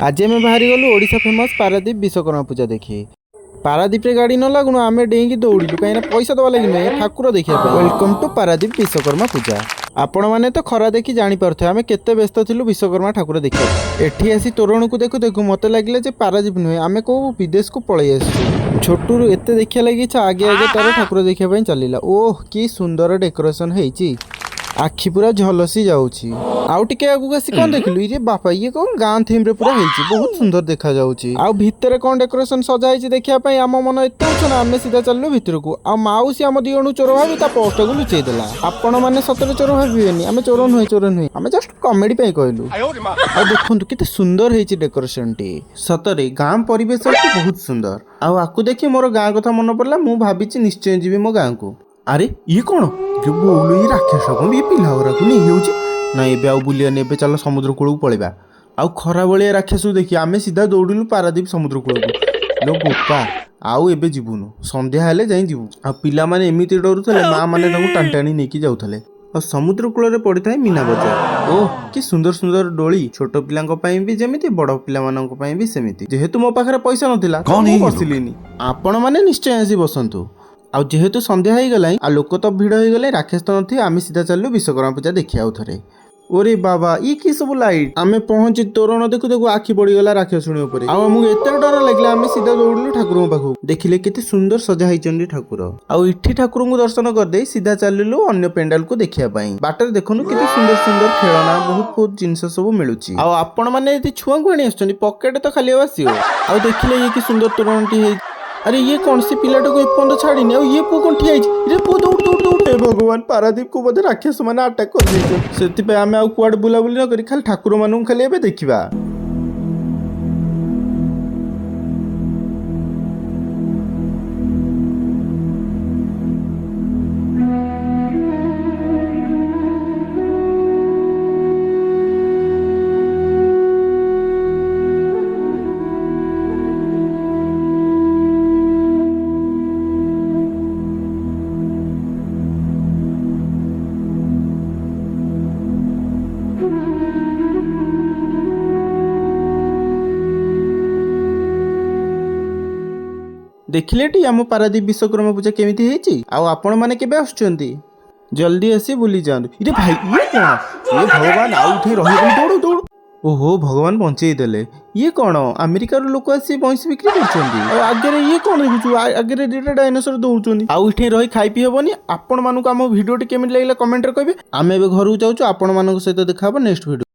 ଆଜି ଆମେ ବାହାରି ଗଲୁ ଓଡ଼ିଶା ଫେମସ୍ ପାରାଦୀପ ବିଶ୍ୱକର୍ମା ପୂଜା ଦେଖି। ପାରାଦୀପରେ ଗାଡ଼ି ନ ଲାଗୁଣୁ ଆମେ ଡେଇଁକି ଦୌଡ଼ିଲୁ, କାହିଁକିନା ପଇସା ଦେବା ଲାଗି ନୁହେଁ, ଠାକୁର ଦେଖିବା ପାଇଁ। Welcome to Paradip Vishwakarma Puja. ଆପଣମାନେ ତ ଖରା ଦେଖି ଜାଣିପାରୁଥିବେ ଆମେ କେତେ ବ୍ୟସ୍ତ ଥିଲୁ ବିଶ୍ୱକର୍ମା ଠାକୁର ଦେଖିବା। ଏଠି ଆସି ତୋରଣକୁ ଦେଖୁ ଦେଖୁ ମୋତେ ଲାଗିଲା ଯେ ପାରାଦୀପ ନୁହେଁ, ଆମେ କେଉଁ ବିଦେଶକୁ ପଳେଇ ଆସିଛୁ। ଛୋଟରୁ ଏତେ ଦେଖିବା ଲାଗି ଇଚ୍ଛା, ଆଗେ ଆଗେ ତାର ଠାକୁର ଦେଖିବା ପାଇଁ ଚାଲିଲା। ଓହ, କି ସୁନ୍ଦର ଡେକୋରେସନ୍ ହେଇଛି, ଆଖି ପୁରା ଝଲସି ଯାଉଛି। ଆଉ ଟିକେ ଆଗକୁ ଆସି କଣ ଦେଖିଲୁ, ଇରେ ବାପା, ଇଏ କଣ ଗାଁ ଥିମ୍ରେ ପୁରା ହେଇଛି, ବହୁତ ସୁନ୍ଦର ଦେଖାଯାଉଛି। ଆଉ ଭିତରେ କଣ ଡେକୋରେସନ ସଜା ହେଇଛି ଦେଖିବା ପାଇଁ ଆମ ମନ ଏତେ ଉଛନ, ଆମେ ସିଧା ଚାଲିଲୁ ଭିତରକୁ। ଆଉ ମାଉସୀ ଆମ ଦି ଜଣଙ୍କୁ ଚୋର ଭାବି ତା ପର୍ସଟାକୁ ଲୁଚେଇ ଦେଲା। ଆପଣ ମାନେ ସତରେ ଚୋର ଭାବିବେନି, ଆମେ ଚୋର ନୁହେଁ, ଚୋର ନୁହେଁ, ଆମେ ଜଷ୍ଟ କମେଡି ପାଇଁ କହିଲୁ। ଆଉ ଦେଖନ୍ତୁ କେତେ ସୁନ୍ଦର ହେଇଛି ଡେକୋରେସନଟି, ସତରେ ଗାଁ ପରିବେଶଟି ବହୁତ ସୁନ୍ଦର। ଆଉ ଆକୁ ଦେଖି ମୋର ଗାଁ କଥା ମନେ ପଡ଼ିଲା, ମୁଁ ଭାବିଛି ନିଶ୍ଚୟ ଯିବି ମୋ ଗାଁକୁ। ଆରେ ଇଏ କଣ ବୋଉଲ, ଇଏ ରାକ୍ଷସ କଣ ଇଏ ପିଲା ଗୁରାକୁ ନେଇଯାଉଛି? ନା, ଏବେ ଆଉ ବୁଲିବାନି, ଏବେ ଚାଲ ସମୁଦ୍ର କୂଳକୁ ପଳେଇବା। ଆଉ ଖରାବେଳିଆ ରାକ୍ଷସକୁ ଦେଖି ଆମେ ସିଧା ଦୌଡ଼ିଲୁ ପାରାଦୀପ ସମୁଦ୍ର କୂଳକୁ। ଲୋ ବୋପା, ଆଉ ଏବେ ଯିବୁନୁ, ସନ୍ଧ୍ୟା ହେଲେ ଯାଇ ଯିବୁ। ଆଉ ପିଲାମାନେ ଏମିତି ଡରୁଥିଲେ, ମା ମାନେ ତାଙ୍କୁ ଟାଣି ଟାଣି ନେଇକି ଯାଉଥିଲେ। ଆଉ ସମୁଦ୍ର କୂଳରେ ପଡ଼ିଥାଏ ମୀନା ବଜାର। ଓହ, କି ସୁନ୍ଦର ସୁନ୍ଦର ଦୋଳି, ଛୋଟ ପିଲାଙ୍କ ପାଇଁ ବି ଯେମିତି, ବଡ଼ ପିଲାମାନଙ୍କ ପାଇଁ ବି ସେମିତି। ଯେହେତୁ ମୋ ପାଖରେ ପଇସା ନଥିଲା ତ କଣ ମୁଁ ଏଇ ଲୋକ? ବସିଲିନି, ଆପଣମାନେ ନିଶ୍ଚୟ ଆସି ବସନ୍ତୁ। ଆଉ ଯେହେତୁ ସନ୍ଧ୍ୟା ହେଇଗଲାଣି ଆଉ ଲୋକ ତ ଭିଡ଼ ହେଇଗଲେ, ରାକ୍ଷସ ତ ନଥିବେ, ଆମେ ସିଧା ଚାଲିଲୁ ବିଶ୍ୱକର୍ମା ପୂଜା ଦେଖିବା ଆଉ ଥରେ। ଓରେ ବାବା, ଇଏ କି ସବୁ ଲାଇଟ୍! ଆମେ ପହଞ୍ଚି ତୋରଣ ଦେଖୁ ଦେଖୁ ଆଖି ପଡ଼ିଗଲା ରାକ୍ଷସୁଣୀ ଉପରେ। ଆଉ ଆମକୁ ଏତେ ଡର ଲାଗିଲା, ଆମେ ସିଧା ଦୌଡ଼ିଲୁ ଠାକୁରଙ୍କ ପାଖକୁ। ଦେଖିଲେ କେତେ ସୁନ୍ଦର ସଜା ହେଇଛନ୍ତି ଠାକୁର। ଆଉ ଏଠି ଠାକୁରଙ୍କୁ ଦର୍ଶନ କରିଦେଇ ସିଧା ଚାଲିଲୁ ଅନ୍ୟ ପେଣ୍ଡାଲକୁ ଦେଖିବା ପାଇଁ। ବାଟରେ ଦେଖନ୍ତୁ କେତେ ସୁନ୍ଦର ସୁନ୍ଦର ଖେଳନା, ବହୁତ ବହୁତ ଜିନିଷ ସବୁ ମିଳୁଛି। ଆଉ ଆପଣ ମାନେ ଯଦି ଛୁଆଙ୍କୁ ଆଣି ଆସୁଛନ୍ତି, ପକେଟ ତ ଖାଲି ହେବା ସିଓର। ଆଉ ଦେଖିଲେ ଇଏ କି ସୁନ୍ଦର ତୋରଣଟି ହେଇଛି। ଆରେ ଇଏ କଣ, ସେ ପିଲାଟାକୁ ଏପର୍ଯ୍ୟନ୍ତ ଛାଡ଼ିନି। ଆଉ ଇଏ ପୁଅ କଣ ଠିଆ ହେଇଛି? ରେ ପୁଅ, ଦୌଡ଼ ଦୌଡ଼ ଦୌଡ଼! ହେ ଭଗବାନ, ପାରାଦୀପକୁ ବୋଧେ ରାକ୍ଷସ ମାନେ ଆଟାକ୍ କରିଦେଇଛନ୍ତି। ସେଥିପାଇଁ ଆମେ ଆଉ କୁଆଡ଼େ ବୁଲାବୁଲି ନ କରି ଖାଲି ଠାକୁରମାନଙ୍କୁ ଖାଲି ଏବେ ଦେଖିବା। ଦେଖିଲେଟି ଆମ ପାରାଦୀପ ବିଶ୍ୱକର୍ମା ପୂଜା କେମିତି ହେଇଛି? ଆଉ ଆପଣମାନେ କେବେ ଆସୁଛନ୍ତି? ଜଲ୍ଦି ଆସି ବୁଲି ଯାଆନ୍ତୁ। ଇରେ ଭାଇ, ଇଏ କଣ? ଏ ଭଗବାନ, ଆଉ ଉଠେଇ ରହିବନି, ଦୌଡ଼ ଦୌଡ଼! ଓହୋ, ଭଗବାନ ବଞ୍ଚେଇ ଦେଲେ। ଇଏ କଣ, ଆମେରିକାରୁ ଲୋକ ଆସି ବଇଁଶୀ ବିକ୍ରି କରୁଛନ୍ତି। ଆଉ ଆଗରେ ଇଏ କଣ ଦେଖୁଛୁ? ଆଗରେ ଦିଟା ଡାଇନୋସର ଦୌଡୁଛନ୍ତି। ଆଉ ଏଠି ରହି ଖାଇ ପିଇ ହବନି। ଆପଣମାନଙ୍କୁ ଆମ ଭିଡ଼ିଓଟି କେମିତି ଲାଗିଲା କମେଣ୍ଟରେ କହିବେ। ଆମେ ଏବେ ଘରକୁ ଯାଉଛୁ, ଆପଣମାନଙ୍କ ସହିତ ଦେଖା ହବ ନେକ୍ସଟ ଭିଡ଼ିଓ।